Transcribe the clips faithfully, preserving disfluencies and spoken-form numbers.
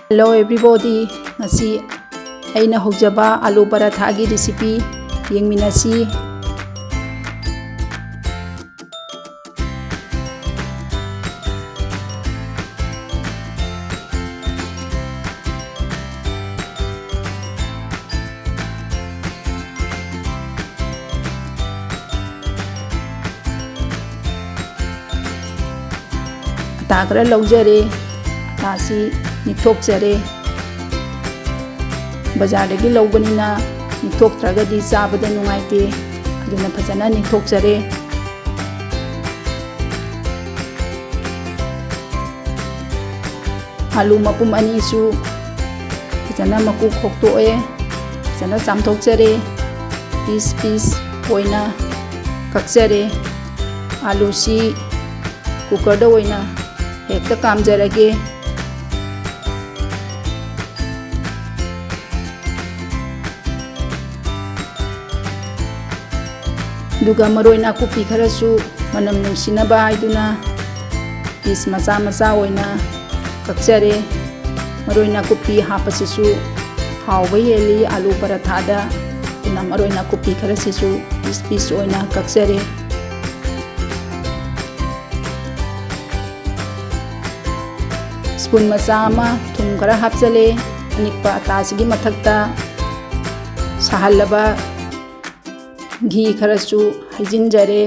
Hello everybody, ꯉꯁꯤ ꯑꯩꯅ ꯍꯧꯖꯕ ꯑꯥꯂꯨ ꯄꯔꯥꯊꯥꯒꯤ recipe ꯌꯦꯡꯃꯤꯟꯅꯁꯤ꯫ ꯑꯇꯥ ꯈꯔ ꯂꯧꯖꯔꯦ꯫ ꯑꯇꯥꯁꯤ ꯅꯤꯛꯊꯣꯛꯆꯔꯦ꯫ ꯕꯖꯥꯔꯗꯒꯤ ꯂꯧꯕꯅꯤꯅ ꯅꯤꯛꯊꯣꯛꯇ꯭ꯔꯒꯗꯤ ꯆꯥꯕꯗ ꯅꯨꯡꯉꯥꯏꯇꯦ, ꯑꯗꯨꯅ ꯐꯖꯅ ꯅꯤꯛꯊꯣꯛꯆꯔꯦ꯫ ꯑꯥꯂꯨ ꯃꯄꯨꯝ ꯑꯅꯤꯁꯨ ꯐꯖꯅ ꯃꯀꯨ ꯈꯣꯛꯇꯣꯛꯑꯦ, ꯐꯖꯅ ꯆꯥꯝꯊꯣꯛꯆꯔꯦ꯫ Piece piece ꯑꯣꯏꯅ ꯀꯛꯆꯔꯦ꯫ ꯑꯥꯂꯨꯁꯤ cookerꯗ ꯑꯣꯏꯅ ꯍꯦꯛꯇ ꯀꯥꯝꯖꯔꯒꯦ꯫ ꯑꯗꯨꯒ ꯃꯔꯣꯏ ꯅꯥꯀꯨꯞꯄꯤ ꯈꯔꯁꯨ ꯃꯅꯝ ꯅꯨꯡꯁꯤꯅꯕ ꯍꯥꯏꯗꯨꯅ piece ꯃꯆꯥ ꯃꯆꯥ ꯑꯣꯏꯅ ꯀꯛꯆꯔꯦ꯫ ꯃꯔꯣꯏ ꯅꯥꯀꯨꯞꯄꯤ ꯍꯥꯞꯄꯁꯤꯁꯨ ꯍꯥꯎꯕ ꯍꯦꯜꯂꯤ ꯑꯥꯂꯨ ꯄꯔꯥꯊꯥꯗ, ꯑꯗꯨꯅ ꯃꯔꯣꯏ ꯅꯥꯀꯨꯞꯄꯤ ꯈꯔꯁꯤꯁꯨ piece piece ꯑꯣꯏꯅ ꯀꯛꯆꯔꯦ꯫ Spoon ꯃꯆꯥ ꯑꯃ ꯊꯨꯝ ꯈꯔ ꯍꯥꯞꯆꯜꯂꯦ꯫ ꯑꯅꯤꯛꯄ ꯑꯇꯥꯁꯤꯒꯤ ꯃꯊꯛꯇ ꯁꯥꯍꯜꯂꯕ ꯘꯤ ꯈꯔꯁꯨ ꯍꯩꯖꯤꯟꯖꯔꯦ꯫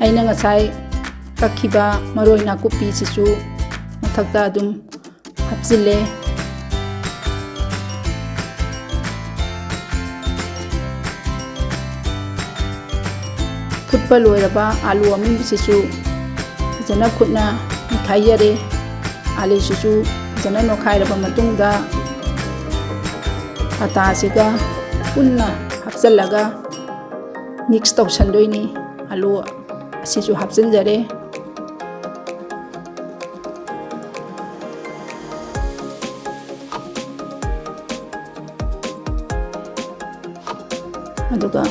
ꯑꯩꯅ ꯉꯁꯥꯏ ꯀꯛꯈꯤꯕ ꯃꯔꯣꯏ ꯅꯥꯀꯨꯞꯄꯤꯁꯤꯁꯨ ꯃꯊꯛꯇ ꯑꯗꯨꯝ ꯍꯥꯞꯆꯤꯜꯂꯦ꯫ ꯐꯨꯠꯄ ꯂꯣꯏꯔꯕ ꯑꯥꯂꯨ ꯑꯃꯨꯟꯕꯁꯤꯁꯨ ꯐꯖꯅ ꯈꯨꯠꯅ ꯅꯣꯠꯈꯥꯏꯖꯔꯦ꯫ ꯑꯥꯂꯨꯁꯤꯁꯨ ꯐꯖꯅ ꯅꯣꯠꯈꯥꯏꯔꯕ ꯃꯇꯨꯡꯗ ꯑꯇꯥꯁꯤꯒ ꯄꯨꯟꯅ ꯍꯥꯞꯆꯤꯜꯂꯒ mix ꯇꯧꯁꯟꯗꯣꯏꯅꯤ꯫ ꯑꯥꯂꯨ ꯑꯁꯤꯁꯨ ꯍꯥꯞꯆꯤꯟꯖꯔꯦ꯫ ꯑꯗꯨꯒ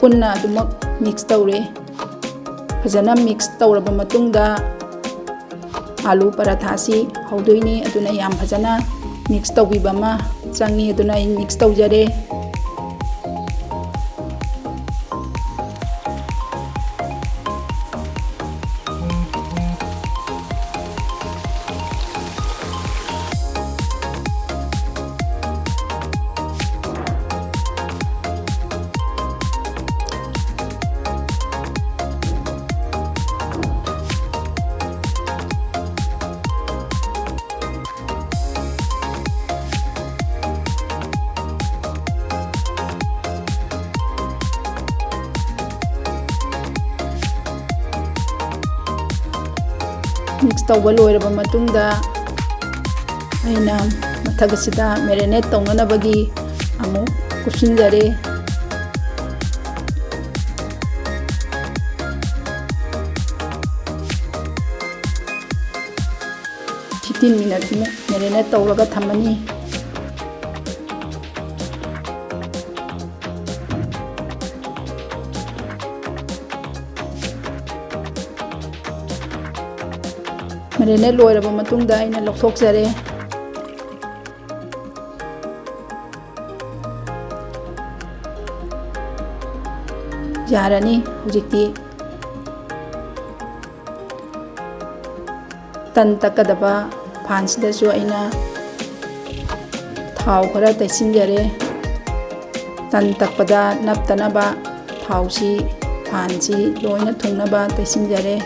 ꯄꯨꯟꯅ ꯑꯗꯨꯃꯛ mix ꯇꯧꯔꯦ꯫ ꯐꯖꯅ mix ꯇꯧꯔꯕ ꯃꯇꯨꯡꯗ ꯑꯥꯂꯨ ꯄꯔꯥꯊꯥꯁꯤ ꯍꯧꯗꯣꯏꯅꯤ꯫ ꯑꯗꯨꯅ ꯌꯥꯝ ꯐꯖꯅ mix ꯇꯧꯕꯤꯕ ꯑꯃ ꯆꯪꯉꯤ꯫ ꯑꯗꯨꯅ ꯑꯩ mix ꯇꯧꯖꯔꯦ꯫ Mix ꯇꯧꯕ ꯂꯣꯏꯔꯕ ꯃꯇꯨꯡꯗ, ꯑꯩꯅ ꯃꯊꯛ ꯑꯁꯤꯗ marinate ꯇꯧꯅꯅꯕꯒꯤ ꯑꯃꯨꯛ ꯀꯨꯞꯁꯤꯟꯖꯔꯦ꯫ Fifteen minutes ꯃꯨꯛ marinate ꯇꯧꯔꯒ ꯊꯝꯃꯅꯤ꯫ Marinate ꯂꯣꯏꯔꯕ ꯃꯇꯨꯡꯗ ꯑꯩꯅ ꯂꯧꯊꯣꯛꯆꯔꯦ꯫ ꯌꯥꯔꯅꯤ ꯍꯧꯖꯤꯛꯇꯤ꯫ ꯇꯟ ꯇꯛꯀꯗꯕ ꯐꯥꯟꯁꯤꯗꯁꯨ ꯑꯩꯅ ꯊꯥꯎ ꯈꯔ ꯇꯩꯁꯤꯟꯖꯔꯦ꯫ ꯇꯟ ꯇꯛꯄꯗ ꯅꯞꯇꯅꯕ ꯊꯥꯎꯁꯤ ꯐꯥꯟꯁꯤ ꯂꯣꯏꯅ ꯊꯨꯡꯅꯕ ꯇꯩꯁꯤꯟꯖꯔꯦ꯫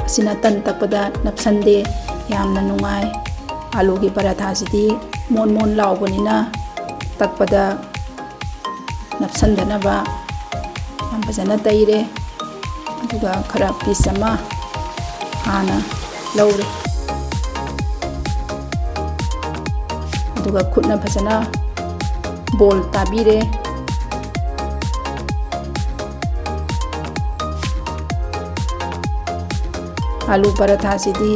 ꯑꯁꯤꯅ ꯇꯟ ꯇꯛꯄꯗ ꯅꯞꯁꯟꯗꯦ, ꯌꯥꯝꯅ ꯅꯨꯡꯉꯥꯏ꯫ ꯑꯥꯂꯨꯒꯤ ꯄꯔꯥꯊꯥꯁꯤꯗꯤ ꯃꯣꯟ ꯃꯣꯟ ꯂꯥꯎꯕꯅꯤꯅ ꯇꯛꯄꯗ ꯅꯞꯁꯟꯗꯅꯕ ꯌꯥꯝ ꯐꯖꯅ ꯇꯩꯔꯦ꯫ ꯑꯗꯨꯒ ꯈꯔ piece ꯑꯃ ꯍꯥꯟꯅ ꯂꯧꯔꯦ꯫ ꯑꯗꯨꯒ ꯈꯨꯠꯅ ꯐꯖꯅ ball ꯇꯥꯕꯤꯔꯦ꯫ ꯑꯥꯂꯨ ꯄꯔꯥꯊꯥꯁꯤꯗꯤ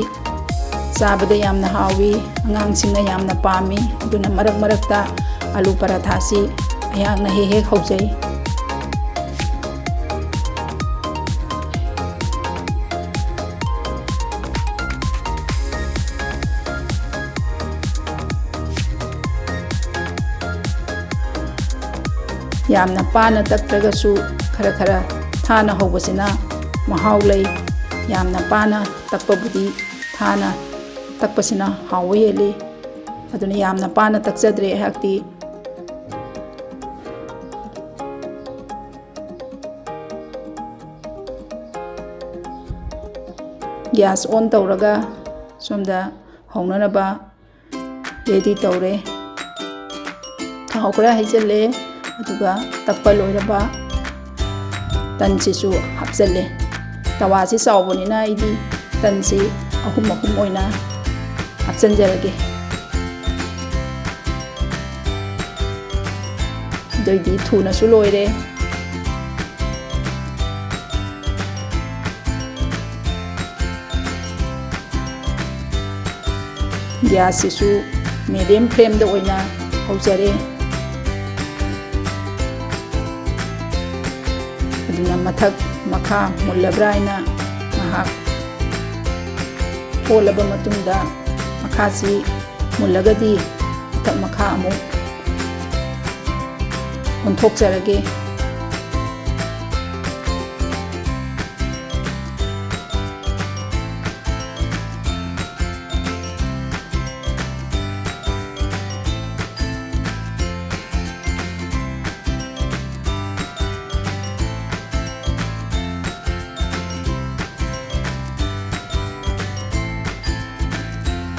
ꯆꯥꯕꯗ ꯌꯥꯝꯅ ꯍꯥꯎꯏ, ꯑꯉꯥꯡꯁꯤꯡꯅ ꯌꯥꯝꯅ ꯄꯥꯝꯃꯤ꯫ ꯑꯗꯨꯅ ꯃꯔꯛ ꯃꯔꯛꯇ ꯑꯥꯂꯨ ꯄꯔꯥꯊꯥꯁꯤ ꯑꯩꯍꯥꯛꯅ ꯍꯦꯛ ꯍꯦꯛ ꯍꯧꯖꯩ꯫ ꯌꯥꯝꯅ ꯄꯥꯅ ꯇꯛꯇ꯭ꯔꯒꯁꯨ ꯈꯔ ꯈꯔ ꯊꯥꯅ ꯍꯧꯕꯁꯤꯅ ꯃꯍꯥꯎ ꯂꯩ꯫ ꯌꯥꯝꯅ ꯄꯥꯅ ꯇꯛꯄꯕꯨꯗꯤ ꯊꯥꯅ ꯇꯛꯄꯁꯤꯅ ꯍꯥꯎꯕ ꯍꯦꯜꯂꯤ꯫ ꯑꯗꯨꯅ ꯌꯥꯝꯅ ꯄꯥꯅ ꯇꯛꯆꯗ꯭ꯔꯦ ꯑꯩꯍꯥꯛꯇꯤ꯫ Gas on ꯇꯧꯔꯒ ꯁꯣꯝꯗ ꯍꯧꯅꯅꯕ ready ꯇꯧꯔꯦ꯫ ꯊꯥꯎ ꯈꯔ ꯍꯩꯖꯤꯜꯂꯦ, ꯑꯗꯨꯒ ꯇꯛꯄ ꯂꯣꯏꯔꯕ ꯇꯟꯁꯤꯁꯨ ꯍꯥꯞꯆꯤꯜꯂꯦ꯫ ꯇꯋꯥꯁꯤ ꯆꯥꯎꯕꯅꯤꯅ ꯑꯩꯗꯤ ꯇꯟꯁꯤ ꯑꯍꯨꯝ ꯑꯍꯨꯝ ꯑꯣꯏꯅ ꯍꯥꯞꯆꯤꯟꯖꯔꯒꯦ꯫ ꯑꯗꯨꯏꯗꯤ ꯊꯨꯅꯁꯨ ꯂꯣꯏꯔꯦ꯫ Gas ꯁꯤꯁꯨ medium flame ꯗ ꯑꯣꯏꯅ ꯍꯧꯖꯔꯦ꯫ ꯑꯗꯨꯅ ꯃꯊꯛ ꯃꯈꯥ ꯃꯨꯜꯂꯕ꯭ꯔꯥ ꯍꯥꯏꯅ ꯉꯥꯏꯍꯥꯛ ꯑꯣꯠꯂꯕ ꯃꯇꯨꯡꯗ, ꯃꯈꯥꯁꯤ ꯃꯨꯜꯂꯒꯗꯤ ꯃꯊꯛ ꯃꯈꯥ ꯑꯃꯨꯛ ꯑꯣꯟꯊꯣꯛꯆꯔꯒꯦ꯫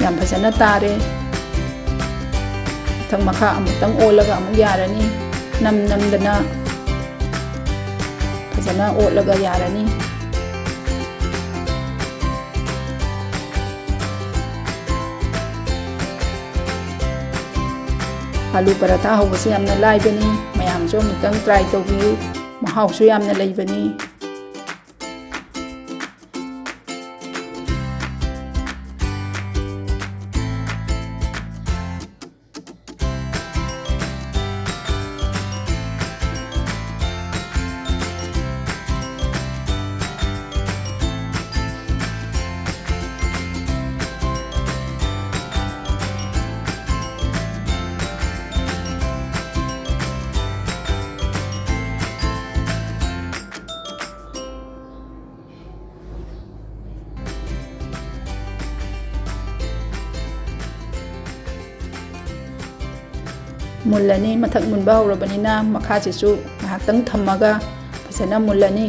ꯌꯥꯝ ꯐꯖꯅ ꯇꯥꯔꯦ꯫ ꯃꯊꯛ ꯃꯈꯥ ꯑꯃꯨꯛꯇꯪ ꯑꯣꯜꯂꯒ ꯑꯃꯨꯛ ꯌꯥꯔꯅꯤ꯫ ꯅꯝ ꯅꯝꯗꯅ ꯐꯖꯅ ꯑꯣꯠꯂꯒ ꯌꯥꯔꯅꯤ꯫ ꯑꯥꯂꯨ ꯄꯔꯥꯊꯥ ꯍꯧꯕꯁꯦ ꯌꯥꯝꯅ ꯂꯥꯏꯕꯅꯤ꯫ ꯃꯌꯥꯝꯁꯨ ꯑꯃꯨꯛꯇꯪ try ꯇꯧꯕꯤꯌꯨ꯫ ꯃꯍꯥꯎꯁꯨ ꯌꯥꯝꯅ ꯂꯩꯕꯅꯤ꯫ ꯃꯨꯜꯂꯅꯤ꯫ ꯃꯊꯛ ꯃꯨꯟꯕ ꯍꯧꯔꯕꯅꯤꯅ ꯃꯈꯥꯁꯤꯁꯨ ꯉꯥꯏꯍꯥꯛꯇꯪ ꯊꯝꯃꯒ ꯐꯖꯅ ꯃꯨꯜꯂꯅꯤ꯫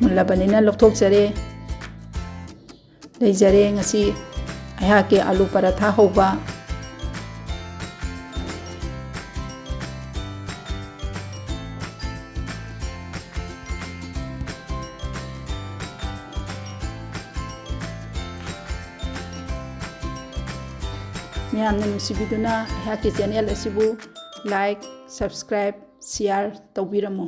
ꯃꯨꯜꯂꯕꯅꯤꯅ ꯂꯧꯊꯣꯛꯆꯔꯦ꯫ ꯂꯩꯖꯔꯦ ꯉꯁꯤ ꯑꯩꯍꯥꯛꯀꯤ ꯑꯥꯂꯨ ꯄꯔꯥꯊꯥ ꯍꯧꯕ꯫ ꯃꯌꯥꯝꯅ ꯅꯨꯡꯁꯤꯕꯤꯗꯨꯅ ꯑꯩꯍꯥꯛꯀꯤ ꯆꯦꯅꯦꯜ ꯑꯁꯤꯕꯨ like, subscribe, share ꯇꯧꯕꯤꯔꯝꯃꯨ꯫